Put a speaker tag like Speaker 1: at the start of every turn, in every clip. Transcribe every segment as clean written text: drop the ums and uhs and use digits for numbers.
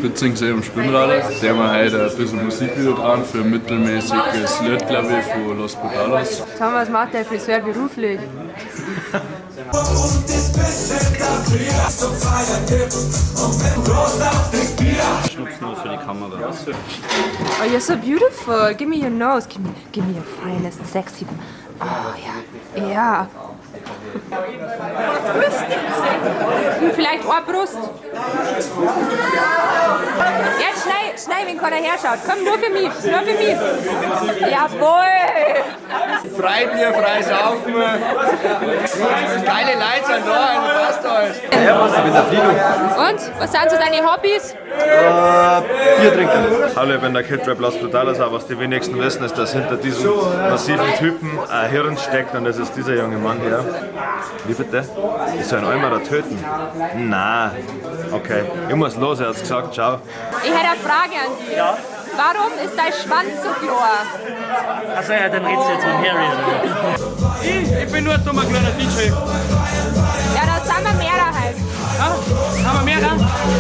Speaker 1: Spitzing gesehen am Spinnradl. Der wir heute ein bisschen Musikvideo dran für ein mittelmäßiges Lied, glaube ich, von Los Brutalos.
Speaker 2: Sag mal, was macht der Friseur beruflich?
Speaker 3: Schnupfen nur für die Kamera.
Speaker 2: Oh, you're so beautiful. Give me your nose. Give me your finest, sexy. Oh, ja. Ja. Vielleicht eine Brust. Jetzt schnell, schnell, wenn keiner herschaut. Komm, nur für mich, nur für mich. Jawohl.
Speaker 4: Freibier, frei saufen. Geile Leute sind da, also passt alles.
Speaker 5: Ja, was? Ich bin der Frido.
Speaker 2: Und, was sind so deine Hobbys?
Speaker 5: Bier trinken.
Speaker 6: Hallo, ich bin der Kid Rap Los Brutalos, aber was die wenigsten wissen, ist, dass hinter diesem massiven Typen ein Hirn steckt und das ist dieser junge Mann hier. Wie bitte? Ich soll einen Almerer töten? Na, okay. Ich muss los, er hat's gesagt. Ciao.
Speaker 2: Ich hätte eine Frage an dich.
Speaker 3: Ja?
Speaker 2: Warum ist dein Schwanz so klar?
Speaker 3: Achso, ja, dann redest du jetzt mit Harry, oder?
Speaker 4: Ich bin nur ein dummer kleiner DJ.
Speaker 2: Ja, da sind wir mehrere halt.
Speaker 4: Ja, haben wir mehrere?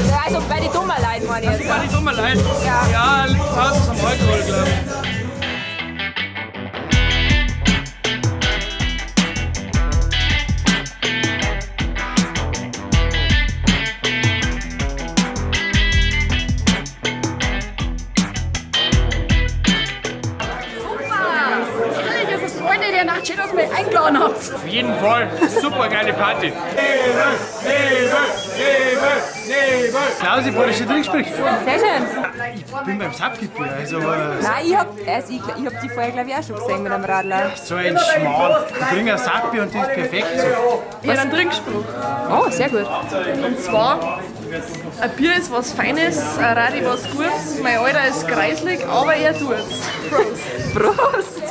Speaker 2: Ja, also bei den dummen Leuten meine ich jetzt.
Speaker 4: Bei den dummen Leuten?
Speaker 2: Ja.
Speaker 4: Ja, liegt meistens am Alkohol, glaube ich.
Speaker 7: Schön, dass ihr mich eingeladen habt.
Speaker 4: Auf jeden Fall, super geile Party. Nebel, Nebel, Nebel, Nebel.
Speaker 8: Klausi, war das schon drin gesprochen?
Speaker 2: Sehr schön.
Speaker 8: Ich bin beim Sappi-Bier, also
Speaker 2: Nein, ich hab die vorher, glaube ich, auch schon gesehen mit einem Radler.
Speaker 8: so ein Schmarrn. Ich bringe ein Sappi und das ist perfekt so.
Speaker 7: Ich habe einen Trinkspruch.
Speaker 2: Oh, sehr gut.
Speaker 7: Und zwar, ein Bier ist was Feines, ein Radi was Gutes. Mein Alter ist kreislig, aber er tut's. Prost.
Speaker 2: Prost.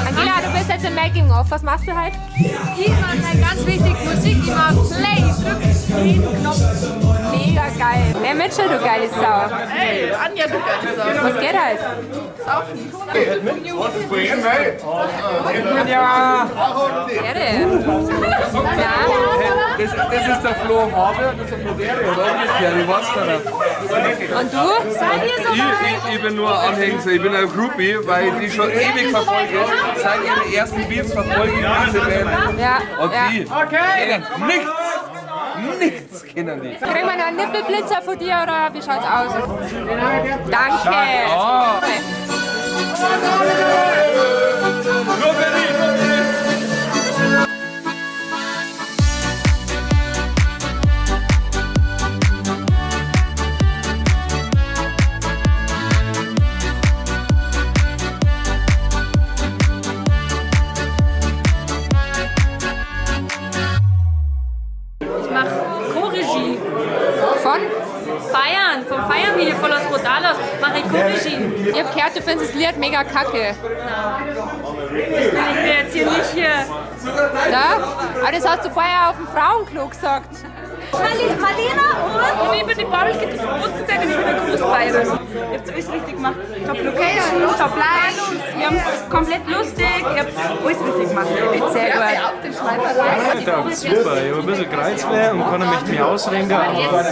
Speaker 2: Angela, du bist jetzt im Making-of. Was machst du heute?
Speaker 7: Ich mache ganz wichtig Musik, ich mache Play, ich drück den Knopf.
Speaker 2: Mega geil. Hey Mitchell, du geile Sau.
Speaker 7: Hey, Anja, du geile Sau.
Speaker 2: Was geht halt?
Speaker 7: Saufen.
Speaker 4: Ja.
Speaker 2: Ehre. Na?
Speaker 4: Das ist der Flo Habe und das ist der Flo Deri, oder umgekehrt, ich weiß gar nicht.
Speaker 2: Und du? Seid ihr so
Speaker 4: Ich bin nur Anhängsel, ich bin ein Groupie, weil ich die schon ewig verfolge. Seit ihren ersten Beats verfolge ich diese Band.
Speaker 2: Ja.
Speaker 4: Und
Speaker 2: ja.
Speaker 4: die kennen nichts, nichts kennen die.
Speaker 2: Kriegen wir noch einen Nippelblitzer von dir oder wie schaut's aus? Danke.
Speaker 4: Ah. Nur für dich, nur für dich.
Speaker 9: Ich mache Co-Regie.
Speaker 2: Von?
Speaker 9: Feiern, vom Feiern hier von Los Brutalos mache ich Co-Regie.
Speaker 2: Ich hab gehört, du findest das Lied mega kacke.
Speaker 9: Nein. Das will ich mir jetzt hier nicht hier.
Speaker 2: Na? Aber das hast du vorher auf dem Frauenklo gesagt.
Speaker 9: Marlena und ich bin die Paulke, die Putzenberg und ich bin der Großbayerin. Ihr habt alles richtig gemacht. Top Location, top Live, wir haben es komplett lustig, ihr habt alles richtig gemacht.
Speaker 2: Sehr gut.
Speaker 8: Super, ich hab ein bisschen Kreuzweh und keiner möchte mich ausrenken. Aber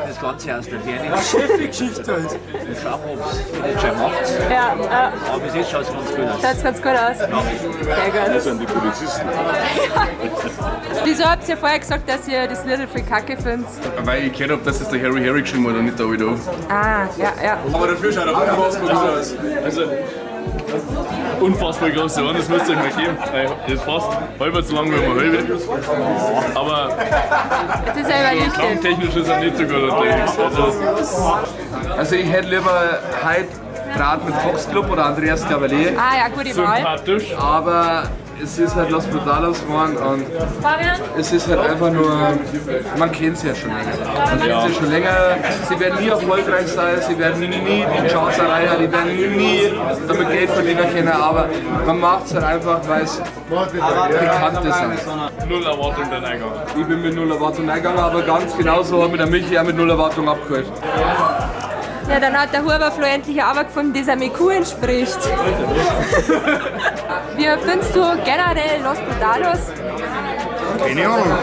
Speaker 5: Das Ganze aus der Ferne.
Speaker 8: Geschichte halt.
Speaker 5: Wir schauen, ob es nicht schon macht.
Speaker 2: Ja, ja.
Speaker 5: Aber bis jetzt schaut es ganz gut aus.
Speaker 2: Schaut ganz gut aus. Sehr gut.
Speaker 1: Das sind die Polizisten.
Speaker 2: Wieso habt ihr vorher gesagt, dass ihr das Lied voll kacke findet?
Speaker 1: Weil ich gehört hab, dass das der Harry Harry geschrieben hat und nicht der Aldo.
Speaker 2: Ah, ja, ja.
Speaker 1: Aber dafür schaut er unfassbar gut aus. Also, unfassbar große Ohren, das müsst ihr euch mal geben. Das ist fast halb so lang wie mein halbe. Aber
Speaker 2: Jetzt ist er überlichtet.
Speaker 1: klangtechnisch ist er nicht so gut unterwegs.
Speaker 4: Also ich hätte lieber heute Draht mit Fox Club oder Andreas Cavalier.
Speaker 2: Ah ja, gute Wahl.
Speaker 1: Sympathisch.
Speaker 4: Aber Es ist halt Los Brutalos geworden und es ist halt einfach nur, man kennt sie ja schon länger. Man kennt sie schon länger, sie werden nie erfolgreich sein, sie werden nie die Charts erreichen, die werden nie damit Geld verdienen können, aber man macht es halt einfach, weil es Bekannte sind.
Speaker 1: Null Erwartung dann eingegangen.
Speaker 4: Ich bin mit null Erwartung reingegangen, aber ganz genauso hat mich der Michi auch mit null Erwartung abgeholt.
Speaker 2: Ja, dann hat der Huberflo endlich eine Arbeit gefunden, die seinem IQ entspricht. Wie findest du generell Los Brutalos?
Speaker 6: Keine Ahnung.